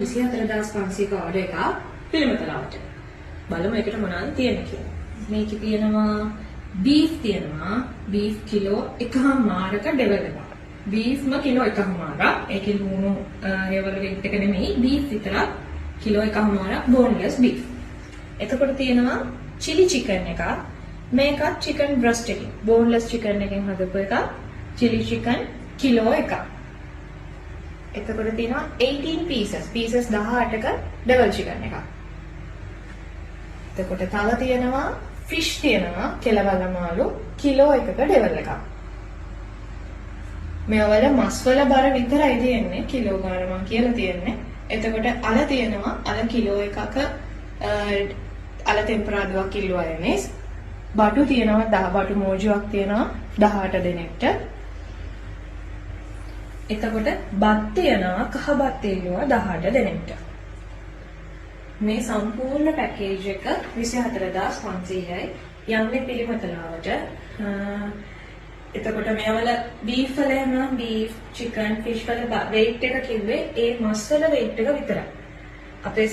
24,500ක order එකක් පිළිමතලාවට. බලමු ඒකට මොනවද තියෙන්නේ කියලා. මේකේ තියෙනවා බීෆ් තියෙනවා. බීෆ් කිලෝ 1.5ක ඩෙවල් එකක්. බීෆ්ම කිලෝ 1.5ක්. ඒකේ ලුණු ඒ වල වෙයිට් එක නෙමෙයි, බීෆ් විතරක් කිලෝ 1.5ක් බෝන්ලස් බීෆ්. එතකොට තියෙනවා චිලි චිකන් එකක්. මේකත් චිකන් බ්‍රස්ට් එකකින්, බෝන්ලස් චිකන් එකෙන් හදපු එකක්. චිලි චිකන් කිලෝ එකක්. එතකොට තියෙනවා 18 pieces, pieces 18ක ඩෙවල් චිකන් එකක්. එතකොට තව තියෙනවා ෆිෂ් තියෙනවා, කෙලවල මාළු කිලෝ එකක ඩෙවල් එකක්. මේවල මස් වල බර විතරයි තියෙන්නේ, කිලෝ ගාන මං කියලා තියෙන්නේ. එතකොට අල තියෙනවා, අල කිලෝ එකක අල තෙම්පරාදුවක් කිලෝ අයනේස්. බටු තියෙනවා, 10 බටු මෝජුවක් තියෙනවා 18 දෙනෙක්ට. එතකොට බත් තියෙනවා, කහ බත් ඉල්ලුවා 18 දෙනෙක්ට. මේ සම්පූර්ණ පැකේජ් එක 24,500යි යන්නේ පිළිමතලාවට. එතකොට මේවල බීෆ් වල එහෙම බීෆ්, චිකන්, ෆිෂ් වල වෙයිට් එක කිව්වේ ඒ මස් වල වෙයිට් එක විතරයි. අපේ